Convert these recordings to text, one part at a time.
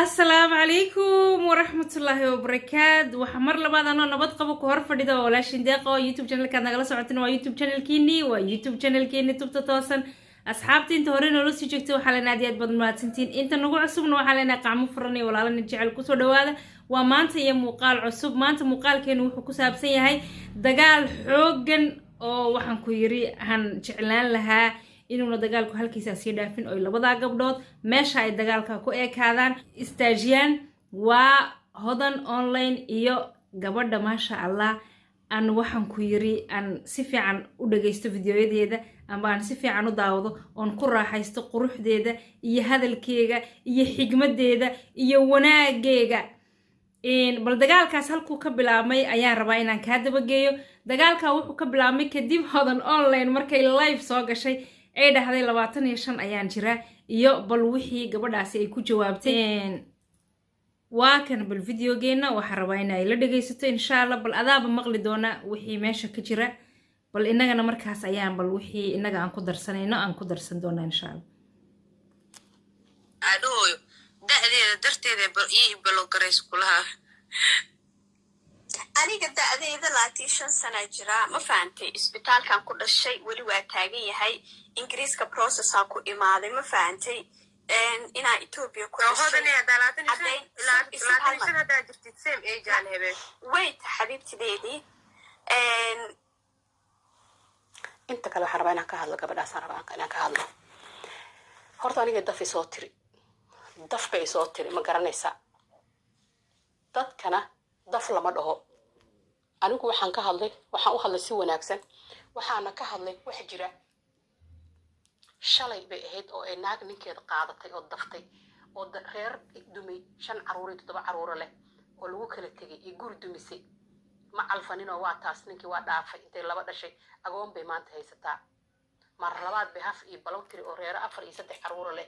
Asalaamu calaykum waraxmatullaahi wabarakaat. Waxaa mar labaad anoo nabad qabo ku hor fadhida oo walaashin Deeqa oo YouTube channelkaad nagala socotin. Waa YouTube channelkiinii, waa YouTube channelkiini Tubta Toosan. Asxaabta inta hore noola sii joogtay, waxaa leenahay aad iyo aad baad mahadsantiin. Inta nagu cusubna waxaa leenahay qacmo furan iyo walaalana jecel kusoo dhawaada. Waa maanta iyo muuqaal cusub. Maanta muuqaalkeenu wuxuu ku saabsan yahay dagaal xooggan oo waxaan ku yiri han jeclaan lahaa inuuna dagaalku halkiisaa sii dhaafin, oy labadaa gabdhood meesha ay dagaalka ku ekaadaan, istaajiyaan. Waa Hodan Online iyo gabadha, maasha Allah, aan waxaan ku yiri aan si fiican u dhagaysto videoyadeeda ama aan si fiican u daawado oon ku raaxaysto quruxdeeda iyo hadalkeega iyo xigmadeeda iyo wanaageega. Bal dagaalkaas halkuu ka bilaabmay ayaan rabaa inaan kaa dabageeyo. Dagaalka wuxuu ka bilaabmay kadib Hodan Online markay live soo gashay ay dhahday 25 ayaan jiraa, iyo bal wixii gabadhaasi ay ku jawaabtay. Waa kan bal videogeena. Waxaa rabaa in ay la dhagaysato, insha Allah. Bal adaaba maqli doona wixii meesha ka jira. Bal inagana markaas ayaan bal wixii inaga aan ku darsanayno aan ku darsan doonaa, insha Allah. Adhooyo da'deeda darteeda ii block garays kulaha. Aniga da'deyda 25 sanaa jiraa, ma fahantay? Isbitaalkan ku dhashay, weli waa taagan yahay. Ingiriiska processaan ku imaaday, ma fahantay? Inaa Ethiopia ku Hodane, haddaa 25 haddaa jirtid, same age aan hebe. Wait, xabiibtideedii. Inta kale waxaan rabaa inaan ka hadlo gabadhaasaan rabaa inaan ka hadlo. Horta aniga daf isoo tiri, daf bay isoo tiri, ma garanaysaa? Dadkana daf lama dhaho. Anigu waxaan ka hadlay, waxaan u hadlay si wanaagsan, waxaana ka hadlay wax jira. Shalay bay ahayd oo ay naag ninkeeda qaadatay oo daftay oo reer dumay, shan caruur iyo toddoba caruuro leh oo lagu kala tegay iyo guri dumisay. Ma calfaninoo waa taas, ninkii waa dhaafay. Intay laba dhashay agoon bay maanta haysataa. Mar labaad bay haf iyo balow tiri oo reero afar iyo saddex caruuro leh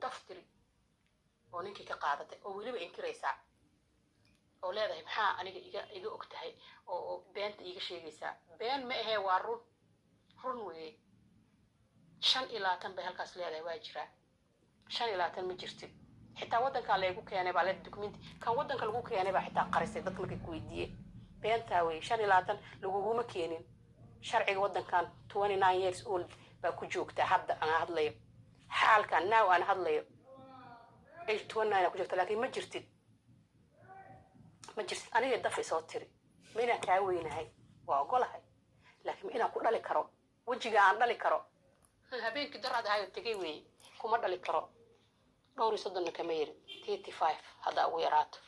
daf tiri oo ninkii ka qaadatay, oo weliba inkiraysaa oo leedahay, "Maxaa aniga iga og tahay oo beenta iiga sheegaysaa?" Been ma ahee, waa run, run weeye. 25 bay halkaas leedahay, waa jiraa. 25 ma jirtid. Xitaa waddankaa laygu keenay baa le, documenti kan waddanka lagu keenay baa xitaa qarisay. Dadka markay ku weydiiyeen, beentaa weeye. 25 laguguma keenin. Sharciga waddankan 29 years old baa ku joogtaa. Hadda aan hadlayo, xaalkan now aan hadlayo, age 29 aa ku joogta, laakiin ma jirtid, ma jirtid. Aniga daf isoo tiri, ma inaan kaa weynahay waa ogolahay, laakiin ma inaan ku dhali karo, wejiga aan dhali karo, habeenkii daraad ahayo tegay weeye, kuma dhali karo. Dhowr iyo soddonna kama yerin, 35 haddaa ugu yaraato,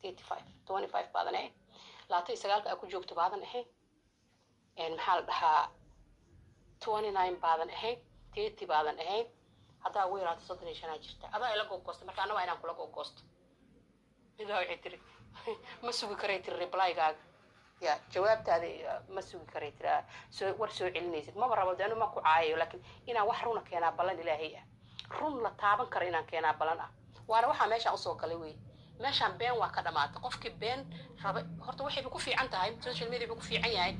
35, 25 baadan ahayn, 29-ka aa ku joogto baadan ahayn. Maxaa la dhahaa, 29 baadan ahayn, 30 baadan ahayn, haddaa ugu yaraato 35 aa jirta. Adaa ila googoosta, marka anna waa inaan kula googoosto. Midaa waxay tiri, "Ma sugi karay," tiri, "replygaaga ya jawaabtaada ma sugi karay," tiri, "soo war soo celinaysid maba rabo." De anu ma ku caayayo, laakiin inaan wax runa keenaa ballan Ilaahay ah, run la taaban karo inaan keenaa ballan ah. Waana waxaa meeshaan usoo galay wey. Meeshaan been waa ka dhamaatay. Qofkii been raba horta waxayba ku fiican tahay, social media buu ku fiican yahay.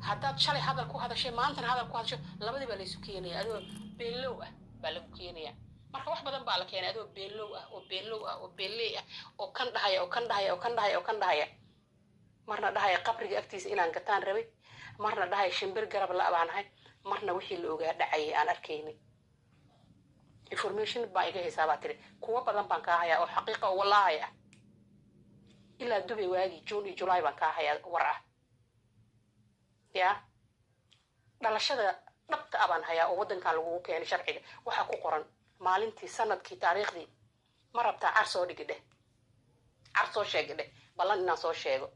Haddaad shalay hadal ku hadashay, maantana hadal ku hadasho, labadii baa laysu keenaya. Adoo beenlow ah baa lagu keenaya. Marka wax badan baa la keenay adoo beenlow ah oo beenlow ah oo beenley ah oo kan dhahaya oo kan dhahaya oo kan dhahaya oo kan dhahaya, marna dhahaya qabriga agtiisa inaan gataan rabay, marna dhahaya shimbir garab la baanahay, marna wixii la ogaa dhacayay aan arkaynin. "Information baa iga haysaa," baa tiri. Kuwo badan baan kaa hayaa oo xaqiiqa oo wallaahi ah. Ilaa Dubay waagii June iyo July baan kaa hayaa war ah. Ya dhalashada dhabta ah baan hayaa oo waddankan lagugu keenay, sharciga waxaa ku qoran maalintii, sanadkii, taariikhdii. Ma rabtaa? Car soo dhigi dheh, car soo sheegi dheh, ballan inaan soo sheego.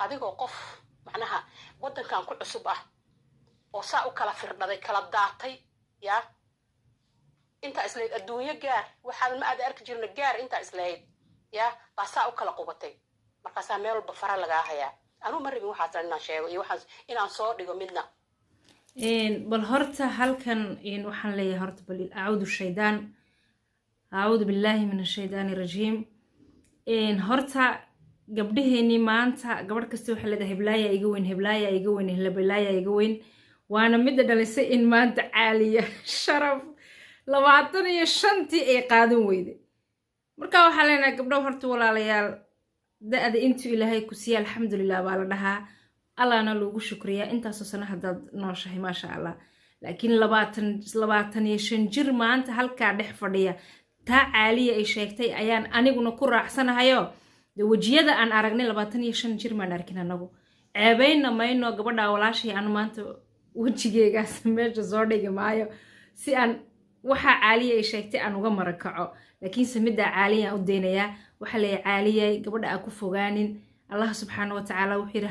Adigoo qof macnaha waddankan ku cusub ah oo saa u kala firdhaday, kala daatay, yaa intaa islahayd adduunyo gaar, waxaadan ma aada arki jirna gaar, intaa islahayd yaa baa saa u kala qubatay. Markaasaa meel walba fara lagaa hayaa. Anuu ma rabin waxaas inaan sheego iyo waxaas inaan soo dhigo midna. Bal horta halkan waxaan leeyahay, horta bal acuudu shaydaan, acuudu billaahi min ashaydaani rajiim. Horta gabdhaheenii maanta gabadh kasta waxay leedahay, "Heblaaya iga weyn, heblaaya iga weyn, heblaaya iga weyn." Waana midda dhalisay in maanta Caaliya Sharaf 25-tii ay qaadan weyday. Marka waxaa leenahay, gabdho, horta walaalayaal, da-da intuu Ilaahay ku siiya, alxamdulilah baa la dhahaa, Allahna loogu shukriyaa. Intaasoo sano haddaad nooshahay, maasha Allah. Laakiin 25 jir maanta halkaa dhex fadhiya, taa Caaliya ay sheegtay ayaan aniguna ku raacsanahayo. De wejiyada aan aragnay 25 jir maan arkin. Anagu ceebaynna mayno gabadha walaashay. Anu maanta wejigeegaas meesha soo dhigi maayo si aan waxaa Caaliya ay sheegtay aan uga marakaco, laakiinse middaa Caaliyaan u daynayaa. Waxaa leeyahay, Caaliyay, gabadha aa ku fogaanin. Allah subxaana wa tacaala wuxuu yidhi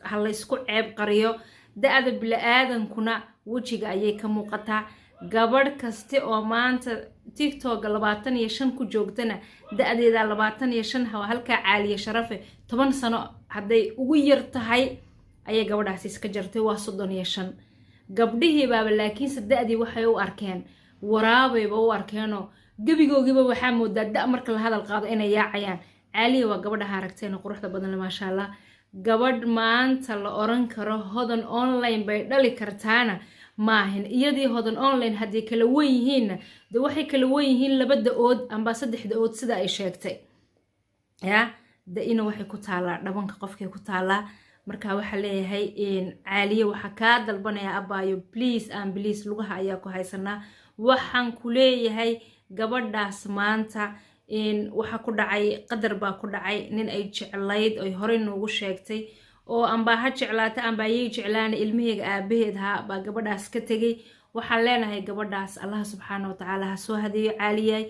ha laysku ceeb qariyo. Da-da bili-aadankuna wejiga ayay ka muuqataa. Gabadh kaste oo maanta TikToka 25 ku joogtana, da-deeda 25 halkaa Caaliye Sharafe 10 sano hadday ugu yar tahay ayay gabadhaasi iska jartay, waa 35. Gabdhihii baaba laakiinse da-dii waxay u arkeen waraabayba u arkeenoo gebigoogiiba waxaa moodaa da marka la hadal qaado inay yaacayaan. Caaliya waa gabadhaha aragteen quruxda badan, maasha Allah. Gabadh maanta la oran karo Hodan Online bay dhali kartaana maahin. Iyadii Hodan Online hadday kala wen yihiinna, de waxay kala wen yihiin laba da-ood amba saddex da-ood, sida ay sheegtay. Ya da-ina waxay ku taalaa dhabanka qofkay ku taalaa. Marka waxaa leeyahay, Caaliye, waxaa kaa dalbanaya, abaayo, please and please, lugaha ayaa ku haysanaa. Waxaan ku leeyahay, gabadhaas maanta waxaa ku dhacay qadar baa ku dhacay. Nin ay jeclayd oy horey noogu sheegtay oo ambaa ha jeclaata ambaa yay jeclaana, ilmaheega aabaheed ha baa gabadhaas ka tegay. Waxaan leenahay, gabadhaas Allah subxaana wa tacaala ha soo hadeeyo. Caaliyay,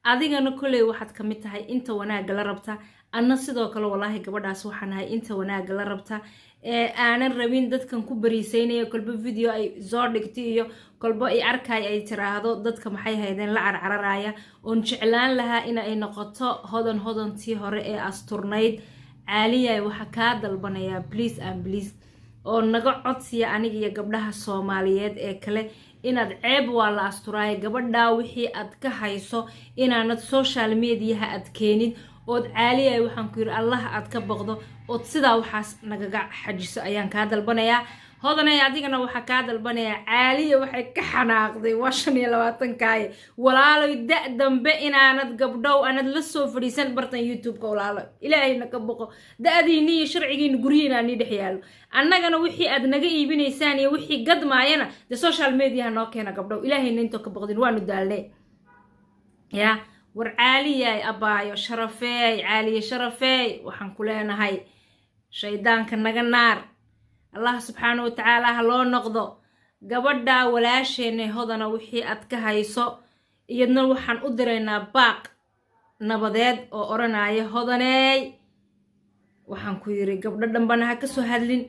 adigana kolley waxaad ka mid tahay inta wanaagga la rabta. Anna sidoo kale, walaahi, gabadhaas waxaan ahay inta wanaagga la rabta ee aanan rabin dadkan ku bariiseynaya kolba video ay soo dhigtay iyo kolba ay arkay ay tiraahdo dadka maxay haydeen la carcararaya, oon jeclaan lahaa in ay noqoto Hodan hodantii hore ee asturnayd. Caaliyay, waxaa kaa dalbanayaa, please and please, oo naga codsiya aniga iyo gabdhaha Soomaaliyeed ee kale, inaad ceeb waa la asturaayo, gabadhaa wixii aad ka hayso inaanad social mediaha aad keenin, ood, Caaliyay, waxaan ku yidhi, Allah aad ka boqdo, ood sidaa waxaas nagaga xajiso ayaan kaa dalbanayaa. Hodanay, adigana waxaa kaa dalbanayaa, Caaliya waxay ka xanaaqday waa 25-kaaye. Walaaloy, da dambe inaanad gabdhow aanad la soo fadhiisan bartan YouTube-ka. Walaalo, Ilaahayna ka boqo. Da-diini iyo sharcigiina guryihiina nii dhex yaalo. Annagana wixii aad naga iibinaysaan iyo wixii gadmaayana dee social mediaha noo keena. Gabdhow, Ilaahayna intoo ka boqdin, waanu daalne. Ya war, Caaliyay, abaayo Sharafeey, Caaliye Sharafeey, waxaan ku leenahay, shaydaanka naga naar, Allah subxaana wa tacaala ha loo noqdo. Gabadha walaasheena Hodana wixii aad ka hayso, iyadna waxaan u diraynaa baaq nabadeed oo odhanaya, Hodaneey, waxaan ku yiri, gabdho dhanbana ha kasoo hadlin,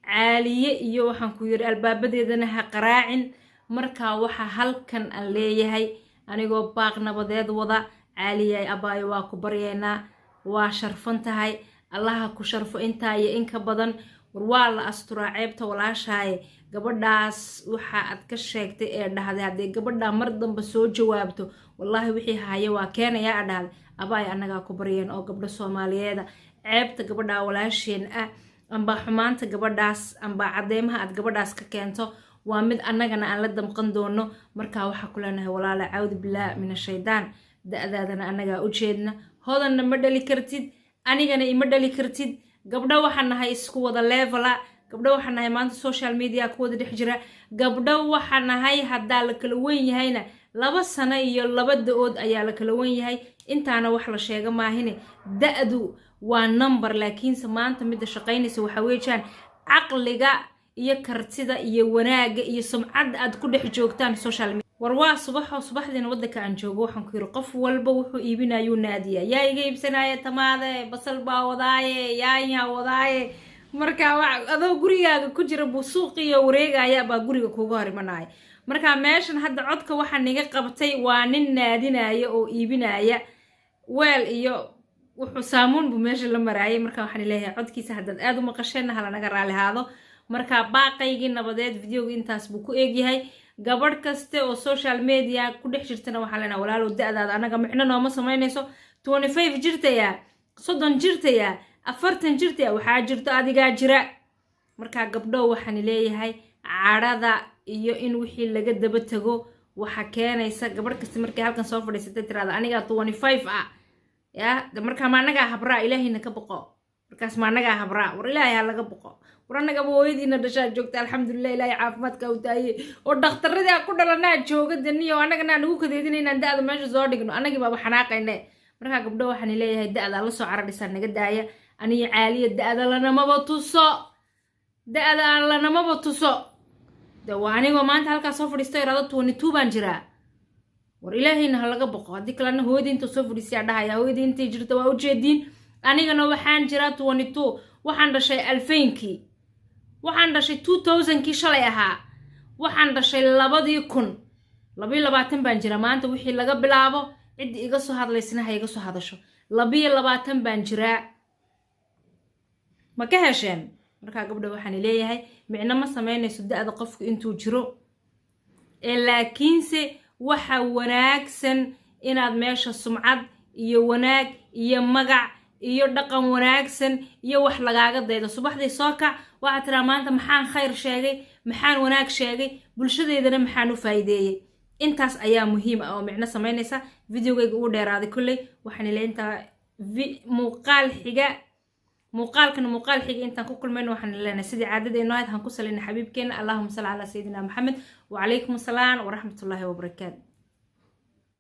Caaliye iyo waxaan ku yiri albaabadeedana ha qaraacin. Markaa waxaa halkan aan leeyahay, anigoo baaq nabadeed wada, Caaliyay, abaayo, waa ku baryaynaa, waa sharfan tahay, Allaha ku sharfo intaa iyo inka badan. War waa la asturaa ceebta walaashaaye. Gabadhaas waxa aad ka sheegtay ee dhahday hadday gabadhaa mar dambe soo jawaabto, wallaahi wixii haya waa keenayaa a dhahday, abaay, annagaa ku baryeen oo gabdho Soomaaliyeeda. Ceebta gabadhaa walaasheen ah amba xumaanta gabadhaas amba cadeymaha aad gabadhaas ka keento waa mid annagana aan la damqan doono. Markaa waxaa ku leenahay, walaala, cawdu billaah min ashaydaan. Da-daadana annagaa u jeedna. Hodanna ma dhali kartid, anigana ima dhali kartid. Gabdho waxaan nahay isku wada level ah. Gabdho waxaan nahay maanta social media ku wada dhex jira. Gabdho waxaan nahay haddaa la kala wen yahayna 2 sano iyo laba da-ood ayaa la kala wen yahay. Intaana wax la sheega maahine, da-du waa number. Laakiinse maanta midda shaqaynaysa waxaa weejaan caqliga iyo kartida iyo wanaagga iyo sumcadda aad ku dhex joogtaan social media. War waa subaxoo subaxdiina waddanka aan joogo, waxaan ku yiri, qof walba wuxuu iibinayuu naadiya. Yaa iga iibsanaya tamaade, basal baa wadaaye, yaanyaa wadaaye. Marka adoo gurigaaga ku jira buu suuqiyo wareegaya baa guriga kuuga hor imanaya. Marka meeshan hadda codka waxaa niga qabtay waa nin naadinaya oo iibinaya weel iyo wuxuu saamuun buu meesha la maraayay. Marka waxaan leeyahay, codkiisa haddaad aada u maqasheenna, hala naga raali ahaado. Marka baaqaygii nabadeed videoga intaas buu ku eegyahay. Gabadh kaste oo social media ku dhex jirtana waxaa leenaha, walaalow, da-daada annaga micno nooma samaynayso. 25 jirtaya, 30 jirtaya, 40 jirtaya, waxaa jirto adigaa jira. Marka gabdho waxaan leeyahay, cadhada iyo in wixii laga daba tago. Waxa keenaysa gabadh kasta markay halkan soo fadhiisatay tirahda, "Anigaa 25 ah." Ya de, markaa ma annagaa habraa? Ilaahayna ka boqo. Markaas ma annagaa habraa? War Ilaahay ha laga boqo. War annagaba hooyadiina dhashaa joogta, alxamdulilah, Ilaahay caafimaadka u daayey oo dhakhtaradii aan ku dhalanaa jooga daniyo. Annagana aan ugu kadeedina inaan da-da meesha soo dhigno, annagii baaba xanaaqayne. Markaa gabdho waxaan leeyahay, da-da la soo caradhisaa naga daaya. Aniyo Caaliya da-da lanamaba tuso, da-da aan lanamaba tuso. De waa anigoo maanta halkaa soo fadhiisto irado 22 baan jiraa. War Ilaahayna ha laga boqo. Haddii kalena hooyadii inta soo fadhiisiyaa dhahaya, hooyadii intay jirta waa ujeediin. Anigana waxaan jiraa 22. Waxaan dhashay alfeynkii, waxaan dhashay 2000-kii shalay ahaa, waxaan dhashay 2000. 22 baan jira maanta. Wixii laga bilaabo, ciddii iga soo hadlaysna ha iga soo hadasho, 22 baan jiraa. Ma ka hesheen? Markaa gabdha waxaan leeyahay, micno ma sameynayso da-da qofku intuu jiro ee, laakiinse waxa wanaagsan inaad meesha sumcad iyo wanaag iyo magac iyo dhaqan wanaagsan iyo wax lagaaga daydo. Subaxdii soo kac, waxaad tiraa, "Maanta maxaan khayr sheegay? Maxaan wanaag sheegay? Bulshadeydana maxaan u faa'iideeyey?" Intaas ayaa muhiim ah oo micno samaynaysa. Videogayga ugu dheeraaday kolley. Waxaan ilaa intaa muuqaal xiga, muuqaalkan muuqaal xiga intaan ku kulmayno, waxaan leenahay sidii caadadeennu ahayd, han ku salayna xabiibkeena, allahuma salli calaa sayidina Maxamed, wacalaykum asalaam waraxmatullaahi wabarakaatu.